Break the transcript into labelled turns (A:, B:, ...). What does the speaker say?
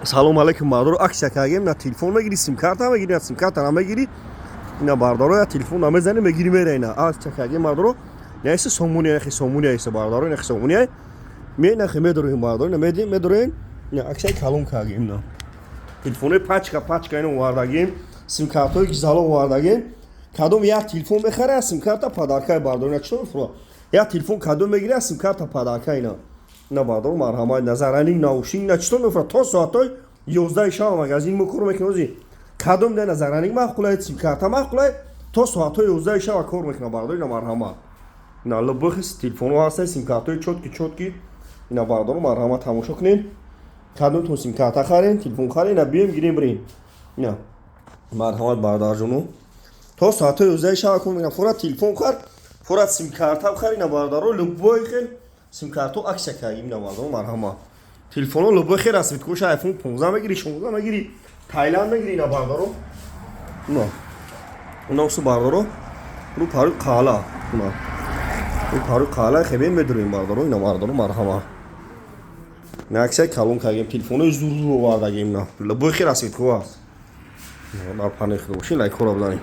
A: Салом алейкум, бардоро. Акция кардем: на телефон мегири, симкарта мегири, на симкарта намегири. Ина, бардоро, я телефон намезани, мегири, мера. Ина акция кардем, бардоро. Наиси сомони, нахи сомони аиса, бардоро, нахи сомони ме, нахи медороем, бардоро, ина медим, медороем. Ина акция калон кардем. На телефонои пачка пачка ина овардагем, симкартҳои гизало овардагем. Кадом як телефон мехара, симкарта подарка, бардоро. Ина чӣ мефура? Як телефон кадом мегира, симкарта подарка. Ина, ина, бардоро, марҳамат. Назаранин наушник ина чӣ мефура? То соатҳои 11 шаба магазин мо кор мекунем. Ози кадом да назаранин маъқулай, симкарта маъқулай, то соатҳои 11 шаба кор мекунам, бардоро. Ина, марҳамат, ина лубихис телефонҳо ҳастанд, симкартҳои чёткий, чёткий. Ина, бардоро, марҳамат, тамошо кунед. Кадомтон симкарта харен, телефон харен, ина бием, гирем, бирем. Ина, марҳамат, бародарҷоно, то соатҳои 11 шаба кор мекунам. Фора телефон хар, фора симкарта хар. Ина, бародаро, любой хел симкарто акция кардем. Ина, бародаро, марҳамат, телефонҳо любой хел расцветкоша, айфон 15 мегири, 16 мегири, Тайланд мегири. Ина, бародаро, ина, ина, бародаро, рӯ парӯи қаҳла, ина, рӯ парӯи қаҳла хебе медурем, бародаро. Ина, бародаро, марҳамат, ина акция калон кардем, телефонҳои зур зур овардагем. Ина любой хел расцветко аст. Дар паноҳи Худо бошед, лайкҳоро бизанед.